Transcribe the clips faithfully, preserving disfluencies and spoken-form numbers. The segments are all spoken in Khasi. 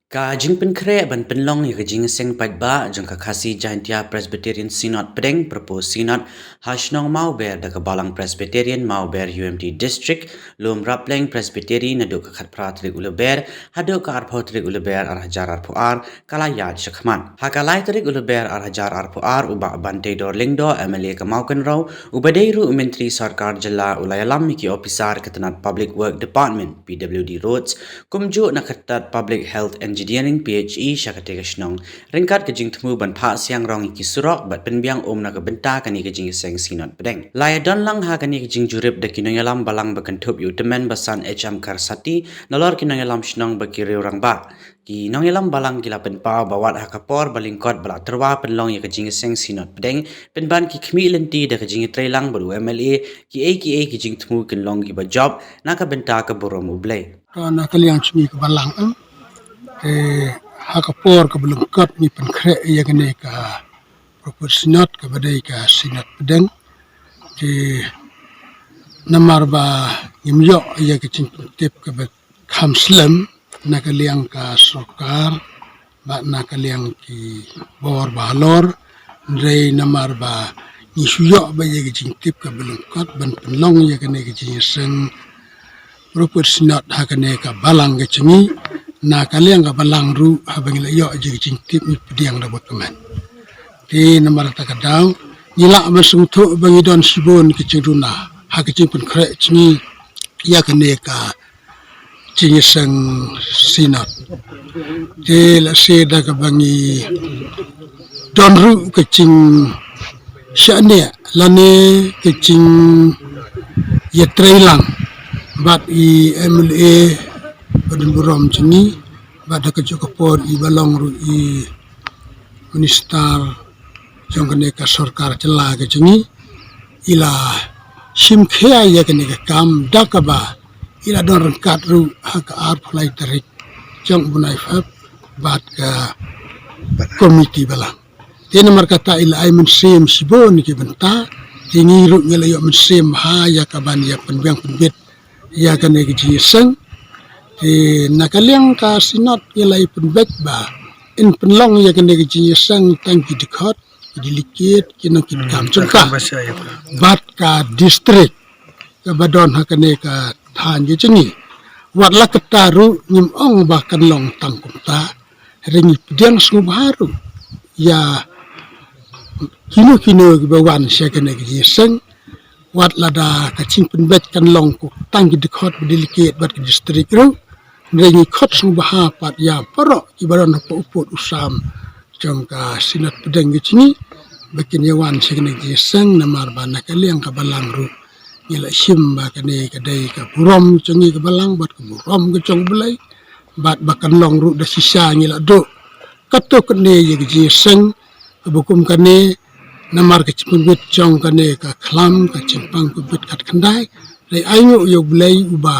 Ka jingpynkhreh ban pynlong ïa ka jingïaseng paidbah jong ka Khasi Jaintia Presbyterian Synod Pdeng, Proposed Synod, ha shnong Mawber da ka Balang Presbyterian Mawber U M T District, Lum Rapleng Presbytery, naduh ka khatphra tarik u Lber haduh ka arphew tarik u Lber ar hajar arphew ar, ka la ïaid shakhmat. Ha ka lai tarik u Lber ar hajar arphew ar, u Bah Banteidor Lyngdoh, M L A ka Mawkynrew, uba dei ruh u Myntri Sorkar Jylla, u la ïalam ïa ki ophisar ka tnat Public Work Department, P W D Roads, kumjuh na ka tnat Public Health Engineering, P H E, sha katei ka shnong, ryngkat ka jingthmu ban phah siang rong ïa ki surok bad pynbiang um na ka bynta kane ka jingïaseng Synod Pdeng. La ïadon lang ha kane ka jingjurip da ki nongïalam balang ba kynthup ïa u Tymmen Basan H M Karsati, nalor ki nongïalam shnong bad ki riew rangbah. Ki nongïalam balang ki la pynpaw ba wat ha ka por ba lyngkot ba la tyrwa pynlong ïa ka jingïaseng Synod Pdeng, pynban ki khmih lynti da ka jingïatreilang bad u M L A, kiei kiei ki jingthmu kin long kiba jop na ka bynta ka burom U Blei. Ka na ka liang jong ngi ka balang, eh, te ha ka por kaba lyngkot ngi pynkhreh ïa kane ka Proposed Synod kaba dei ka Synod Pdeng. Te namar ba ngim ïoh ïa ka jingpyntip kaba kham slem na ka liang ka sorkar bad na ka liang ki bor ba halor, hynrei namar ba ngi shu ïoh beit ïa ka jingtip kaba lyngkot ban pynlong ïa kane ka jingïaseng Proposed Synod ha kane ka balang ka jong ngi, na ka liang ka balang ruh haba ngi la ïoh ïa ka jingtip ngi pdiang da bad kmen. Te namar kata ka daw ngi lah ban sngewthuh ba ngi don shibun ki jingduna ha ka jingpynkhreh jong ngi ïa kane ka jingïaseng Synod. Te lehse da kaba ngi don ruh ka jingshaniah lane ka jingïatreilang bad i M L A ba donburom jong ngi bad da kajuh ka por i ba long ruh i Minister jong kane ka sorkar jylla ka jong ngi, i la shim khia ïa kane ka kam da kaba i la don ryngkat ruh ha ka arphew lai tarik jong u bnai Feb bad ka komiti balang. Te namar kata i la ai mynsiem shibun ki bynta, te ngi ruh ngi la ïoh mynsiem ha ïa ka ban ïa pynbiang pynbit ïa kane ka jingïaseng. Te na ka liang ka Synod ngi la ïa pynbeit ba yn pynlong ïa kane ka jingïaseng tang ki dkhot, ki delegate, ki nongkitkam jong ka bad ka district kaba don ha kane ka thaiñ ka jong ngi. Wat la kata ruh ngim ong ba kan long tang kumta, hynrei ngi pdiang sngewbha ruh ïa kino kino kiba wan sha kane ka jingïaseng. Wat lada ka jingpynbeit kan long ko tang ki dkhot ba delegate bad ki district ruh, hynrei ngi khot sngewbha pat ïa baroh kiba don hapoh u pud u sam jong ka Synod Pdeng ka jong ngi ba kin ïa wan sha kane ka jingïaseng, namar ba na ka liang ka balang ruh ngi la shim ba kane ka dei ka burom jong ngi ka balang bad ka burom ka jong U Blei, bad ba kan long ruh da shisha ngi la duh katto katne ïa ka jingïaseng kaba kum kane, namar ka jingpynbit jong kane ka khlam ka jingpang pynbit khatkhyndai. Hynrei ainguh ïa U Blei uba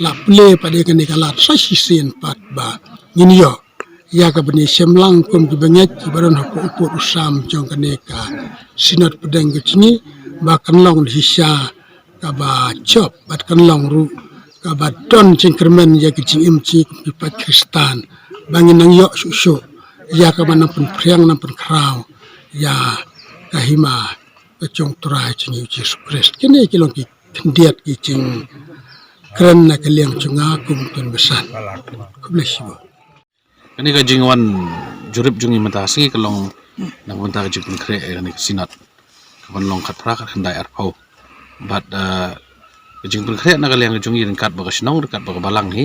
la plie pat ïa kane ka lad sa shisien pat ba ngin ïoh ïa ka ban ïashem lang kum ki bangeit kiba don hapoh u pud u sam jong kane ka Synod Pdeng ka jong ngi, ba kan long da shisha kaba jop bad kan long ruh kaba don jingkyrmen ïa ki jingim jong ngi kum ki paid Khristan, ba ngin nang ïoh shuh shuh ïa kaba nang pynphriang nang pynkhraw ïa ka hima ka jong U Trai jong ngi U Jisu Khrist. Kine ki long ki khyndiat ki jingkren na ka liang jong nga kum u Tymmen Basan. Khublei shibun. Kane ka jingwan jurip jong ngi mynta ka sngi ka long na ka bynta ka jingpynkhreh ïa kane ka Synod kaban long khatphra khatkhyndai arphew. Bad, eh, ka jingpynkhreh na ka liang ka jong ngi ryngkat bad ka shnong ryngkat bad ka balang hi,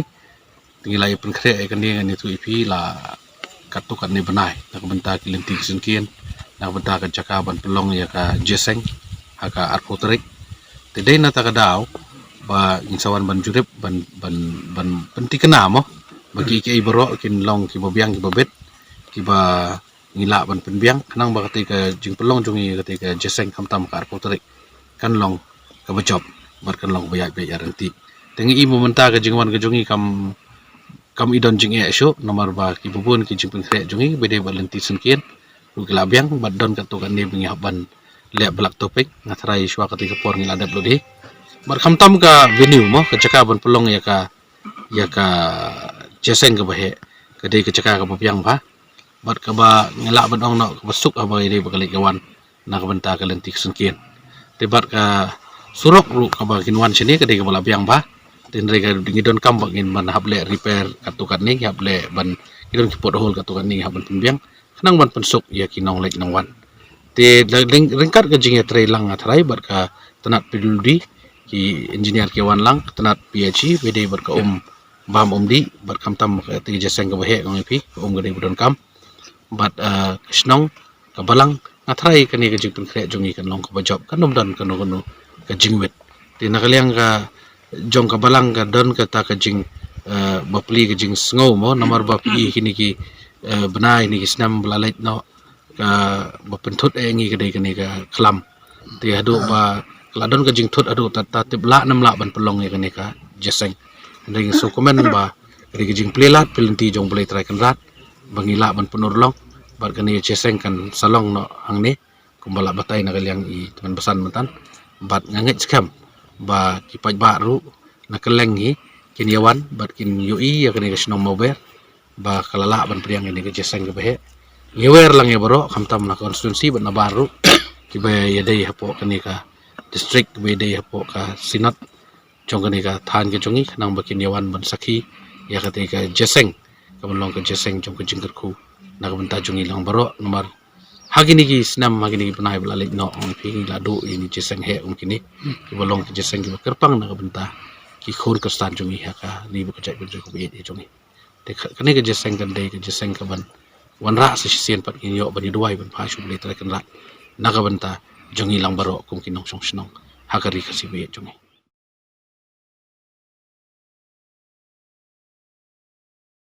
te ngi la ïa pynkhreh ïa kane, ngan ïathuh ïa phi, la katto katne bnai na ka bynta ki lynti ki syngkien, na ka bynta ka jaka ban pynlong ïa ka jingïaseng ha ka arphew tarik. Te dei na kata ka daw ba ngin sa wan ban jurip ban, ban, ban pynthikna mo ba kiei kiei baroh kin long kiba biang kiba bit kiba ngi lah ban pynbiang khnang ba katei ka jingpynlong jong ngi katei ka jingïaseng khamtam ka arphew tarik kan long kaba jop bad kan long kaba ïaid beit ïaid ryntih. Te ngi i ba mynta ka jingwan ka jong ngi kam, kam i don jingeh shuh namar ba kiba bun ki jingpynkhreh jong ngi ba dei bad lynti syngkien ruh ki la biang bad don katto katne ba ngi hap ban leh black topping. Nga tharai shuwa katei ka por ngi la dep lut hi. Bad khamtam ka venue mo, ka jaka ban pynlong ïa ka, ïa ka jingïaseng kaba heh, ka dei ka jaka kaba biang bha, bad kaba ngi lah ban ong noh kaba suk haba ïadei bad ka leit ka wan na ka bynta ka lynti ka syngkien. Te bad ka surok ruh kaba kin wan shane ka dei kaba la biang bha. Te hynrei ka ngi donkam ba ngin ban hap leh repair katto katne, ngi hap leh ban, ngi don ki pothole katto katne, ngi hap ban pynbiang khnang ban pynsuk ïa ki nongleit nongwan. Te da ring-, ryngkat ka jingïatreilang nga tharai bad ka tnat P W D, ki engineer ki wan lang, ka tnat P H E, ba ïadei bad ka um bam um dih, bad khamtam ka te ka jingïaseng kaba heh ka ngi phi, ka um ka dei ba donkam. Bad, eh, ka shnong, ka balang, nga tharai kane ka jingpynkhreh jong ngi kan long kaba jop, kan ym don kano kano ka jingwit. Te na ka liang ka jong ka balang ka don kata ka jing, eh, bapli ka jingsngew mo, namar ba phi kine ki, eh, bnai, kine ki snem ba la leit noh, ka ba pynthut eh ngi ka dei kane ka khlam. Te haduh ba ka la don ka jingthut haduh ta, ta tip lah ne em lah ban pynlong ïa kane ka jingïaseng. Hynrei ngi sngewkmen ba ka dei ka jingplie lad plie lynti jong U Blei Trai Kynrad ba ngi lah ban pynurlong bad kane ka jingïaseng kan sa long noh hangne kumba la batai na ka liang i tymmen basan myntan. Bad nga ngeit skhem ba ki paidbah ruh na kylleng hi kin ïawan bad kin ïohi ïa kane ka shnong Mawber ba ka la lah ban pdiang ïa kane ka jingïaseng kaba heh. Ngi wer lang ïa baroh, khamtam na constituency bad na bar ruh, kiba ïadei hapoh kane ka district, kiba ïadei hapoh ka synod jong kane ka thaiñ ka jong ngi, khnang ba kin ïawan ban sakhi ïa kata ka jingïaseng kaban long ka jingïaseng jong ka jingkyrkhu na ka bynta jong ngi lang baroh. Namar ha kine ki snem, ha kine ki bnai ba la leit noh, ong phi, ngi la duh ïa kine ki jingïaseng heh kum kine, kiba long ki jingïaseng kiba kyrpang na ka bynta ki khun Khristan jong ngi ha ka ri bad ka jaitbynriew kaba ïeit jong ngi. Te ka, kane ka jingïaseng kan dei ka jingïaseng kaban wanrah sa shisien pat, ngin ïoh ban ïa duwai ban phai sha U Blei Trai Kynrad na ka bynta jong ngi lang baroh kum ki nongshong shnong ha ka ri Khasi ba ïeit jong ngi.